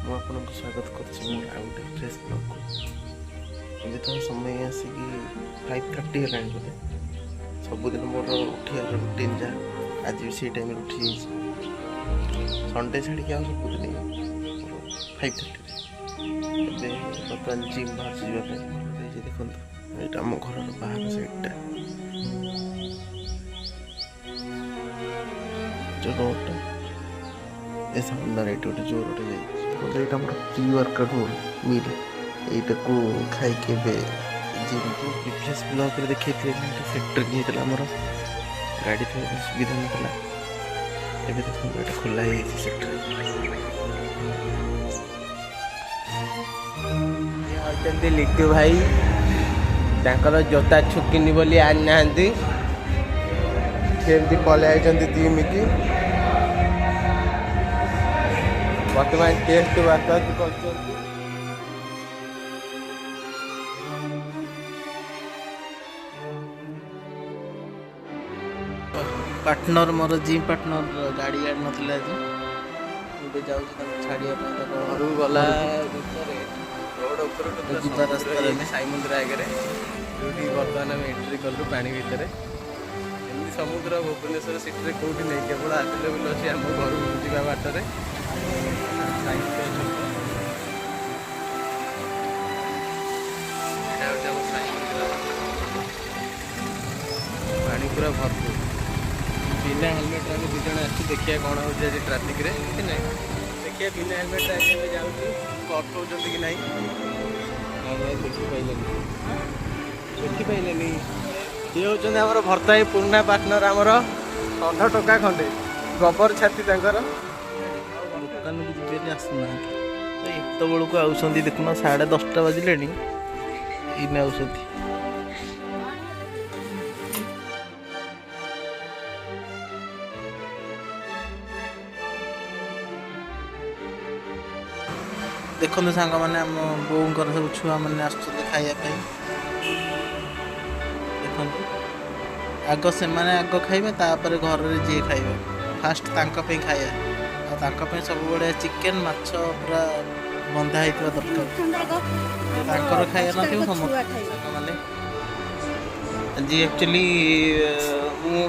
ମୁଁ ଆପଣଙ୍କୁ ସ୍ୱାଗତ କରୁଛି ମୋର ଆଉ ଗୋଟେ ଫ୍ରେଶ୍ ବ୍ଲଗ୍କୁ। ଏବେ ତ ସମୟ ଆସିକି 5:30 ହେଲାଣି ବୋଧେ। ସବୁଦିନ ମୋର ଉଠିବାର ରୁଟିନ୍ ଯାହା, ଆଜି ବି ସେଇ ଟାଇମ୍ରେ ଉଠିଯାଇଛି। ସଣ୍ଡେ ଛାଡ଼ିକି ଆଉ ସବୁଦିନ ମୋର 5:30ରେ। ଏବେ ବର୍ତ୍ତମାନ ଜିମ୍ ବାହାରୁଛି ଯିବା ପାଇଁ। ହେଇଛି ଦେଖନ୍ତୁ, ଏଇଟା ଆମ ଘରର ବାହାର ସାଇଡ଼୍ଟା, ଯେଉଁ ରୋଡ଼ଟା ଏ ସାମ୍ନାରେ ଏଇଠି ଗୋଟେ ଜୋରଟେ ଯାଇଛି। ଏଇଟା ଆମର ପ୍ରି ୱାର୍କଆଉଟ୍ ମିଲ୍, ଏଇଟାକୁ ଖାଇକି ଏବେ ଜିମ୍କୁ। ପ୍ରିଭିୟସ୍ ବ୍ଲଗ୍ରେ ଦେଖେଇଥିଲି ନା, ଏଇଟା ସେକ୍ଟରିଂ ହେଇଥିଲା, ଆମର ଗାଡ଼ି ଥୋଇବା ପାଇଁ ସୁବିଧା ନଥିଲା। ଏବେ ଦେଖନ୍ତୁ, ଏଇଟା ଖୋଲା ହେଇଯାଇଛି ସେକ୍ଟରିଂ। ହେଉଛନ୍ତି ଲିଟୁ ଭାଇ, ତାଙ୍କର ଜୋତା ଛୁକିନି ବୋଲି ଆଣିନାହାନ୍ତି। ସେମିତି ପଳେଇ ଆଇଛନ୍ତି ଜିମିକି। ବର୍ତ୍ତମାନ ଟେଷ୍ଟ ୱାର୍କଆଉଟ୍ କରୁଛନ୍ତି। ପାର୍ଟନର, ମୋର ଜିମ୍ ପାର୍ଟନର ଗାଡ଼ି ଆଣି ନଥିଲା ଆଜି। ଏବେ ଯାଉଛି ତାଙ୍କୁ ଛାଡ଼ିବା ପାଇଁ ତାଙ୍କ ଘରକୁ ଗଲା ଭିତରେ ରୋଡ଼ ଉପରକୁ ପୁରା ଯିବା ସମୁଦ୍ର ରାସ୍ତାରେ ହେଇଯାଇଛି, ସାଇ ମନ୍ଦିର ଆଗରେ, ଯୋଉଠି ବର୍ତ୍ତମାନ ଆମେ ଏଣ୍ଟ୍ରି କଲୁ ପାଣି ଭିତରେ। ଏମିତି ସମୁଦ୍ର ଭୁବନେଶ୍ୱର ସିଟିରେ କୋଉଠି ନାହିଁ, କେବଳ ଆଭେଲେବୁଲ୍ ଅଛି ଆମ ଘରକୁ ଯିବା ବାଟରେ ସାଇ ମନ୍ଦିର ଛକ। ଏଇଟା ହେଉଛି ଆମ ସାଇ ମନ୍ଦିର। ପାଣି ପୁରା ଭରପୁର। ବିନା ହେଲମେଟ୍ରେ ଆମେ ଦୁଇ ଜଣ ଆସିଛୁ। ଦେଖିବା କ'ଣ ହେଉଛି ଆଜି ଟ୍ରାଫିକ୍ରେ କି ନାହିଁ। ଦେଖିବା, ବିନା ହେଲମେଟ୍ରେ ଆଜି ଆମେ ଯାଉଛୁ, ଅଟକାଉଛନ୍ତି କି ନାହିଁ। ନାଇଁ ନାଇଁ, ଦେଖିପାରିଲେନି, ଦେଖିପାରିଲେନି। ଇଏ ହେଉଛନ୍ତି ଆମର ଭର୍ତ୍ତା ଭାଇ, ପୁରୁଣା ପାର୍ଟନର ଆମର, ଷଣ୍ଢ ଟୋକା ଖଣ୍ଡେ, ଗୋବର ଛାତି ତାଙ୍କର। ଦୋକାନକୁ ଯିବେ, ଆସୁନାହାନ୍ତି ତ ଏତେବେଳକୁ ଆଉଛନ୍ତି। ଦେଖୁନ, 10:30 ବାଜିଲେଣି, ଏଇନେ ଆଉଛନ୍ତି। ଦେଖନ୍ତୁ ସାଙ୍ଗମାନେ, ଆମ ବୋଉଙ୍କର ସବୁ ଛୁଆମାନେ ଆସୁଛନ୍ତି ଖାଇବା ପାଇଁ। ଦେଖନ୍ତୁ, ଆଗ ସେମାନେ ଆଗ ଖାଇବେ, ତାପରେ ଘରରେ ଯିଏ ଖାଇବେ। ଫାଷ୍ଟ ତାଙ୍କ ପାଇଁ ଖାଇବା, ଆଉ ତାଙ୍କ ପାଇଁ ସବୁବେଳେ ଚିକେନ ମାଛ ପୁରା ବନ୍ଧା ହେଇଥିବା ଦରକାର। ତାଙ୍କର ଖାଇବା ନଥିବ, ସମସ୍ତେ। ସାଙ୍ଗମାନେ, ଆଜି ଆକ୍ଚୁଆଲି ମୁଁ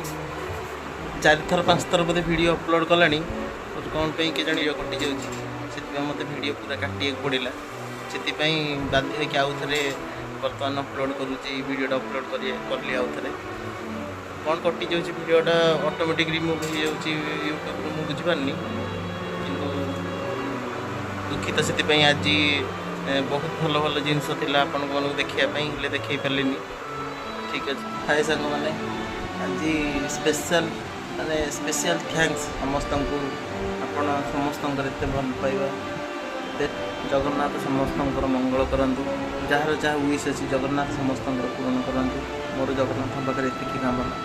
ଚାରିଥର ପାଞ୍ଚ ଥର ବୋଧେ ଭିଡ଼ିଓ ଅପଲୋଡ଼ କଲାଣି, କ'ଣ ପାଇଁ କେଜାଣି କଟିଯାଉଛି। ସେଥିପାଇଁ ମୋତେ ଭିଡ଼ିଓ ପୁରା କାଟିବାକୁ ପଡ଼ିଲା। ସେଥିପାଇଁ ବାଧ୍ୟ ହେଇକି ଆଉ ଥରେ ବର୍ତ୍ତମାନ ଅପଲୋଡ଼ କରୁଛି। ଭିଡ଼ିଓଟା ଅପଲୋଡ଼ କଲି ଆଉ ଥରେ। କ'ଣ କଟିଯାଉଛି ଭିଡ଼ିଓଟା, ଅଟୋମେଟିକ୍ ରିମୁଭ୍ ହେଇଯାଉଛି ୟୁଟ୍ୟୁବରୁ, ମୁଁ ବୁଝିପାରୁନି। କିନ୍ତୁ ଦୁଃଖିତ ସେଥିପାଇଁ। ଆଜି ବହୁତ ଭଲ ଭଲ ଜିନିଷ ଥିଲା ଆପଣମାନଙ୍କୁ ଦେଖିବା ପାଇଁ, ହେଲେ ଦେଖେଇ ପାରିଲିନି। ଠିକ୍ ଅଛି। ହାଏ ସାଙ୍ଗମାନେ, ଆଜି ସ୍ପେଶାଲ, ମାନେ ସ୍ପେଶିଆଲ thanks ସମସ୍ତଙ୍କୁ। ଆପଣ ସମସ୍ତଙ୍କର ଏତେ ଭଲ ପାଇବା ଏତେ, ଜଗନ୍ନାଥ ସମସ୍ତଙ୍କର ମଙ୍ଗଳ କରନ୍ତୁ। ଯାହାର ଯାହା ୱିଶ୍ ଅଛି, ଜଗନ୍ନାଥ ସମସ୍ତଙ୍କର ପୂରଣ କରନ୍ତୁ। ମୋର ଜଗନ୍ନାଥଙ୍କ ପାଖରେ ଏତିକି କାମନା।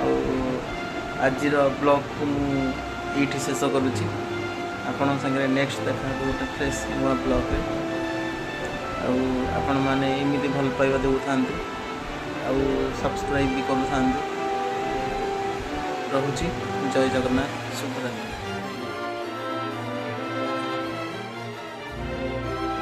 ଆଉ ଆଜିର ବ୍ଲଗ୍କୁ ମୁଁ ଏଇଠି ଶେଷ କରୁଛି। ଆପଣଙ୍କ ସାଙ୍ଗରେ ନେକ୍ସଟ ଦେଖା ହେବ ଗୋଟେ ଫ୍ରେଶ୍ ନୂଆ ବ୍ଲଗ୍ରେ। ଆଉ ଆପଣମାନେ ଏମିତି ଭଲ ପାଇବା ଦେଉଥାନ୍ତୁ ଆଉ ସବସ୍କ୍ରାଇବ୍ ବି କରୁଥାନ୍ତୁ। ରହୁଛି, ଜୟ ଜଗନ୍ନାଥ, ଶୁଭରାତ୍ରି।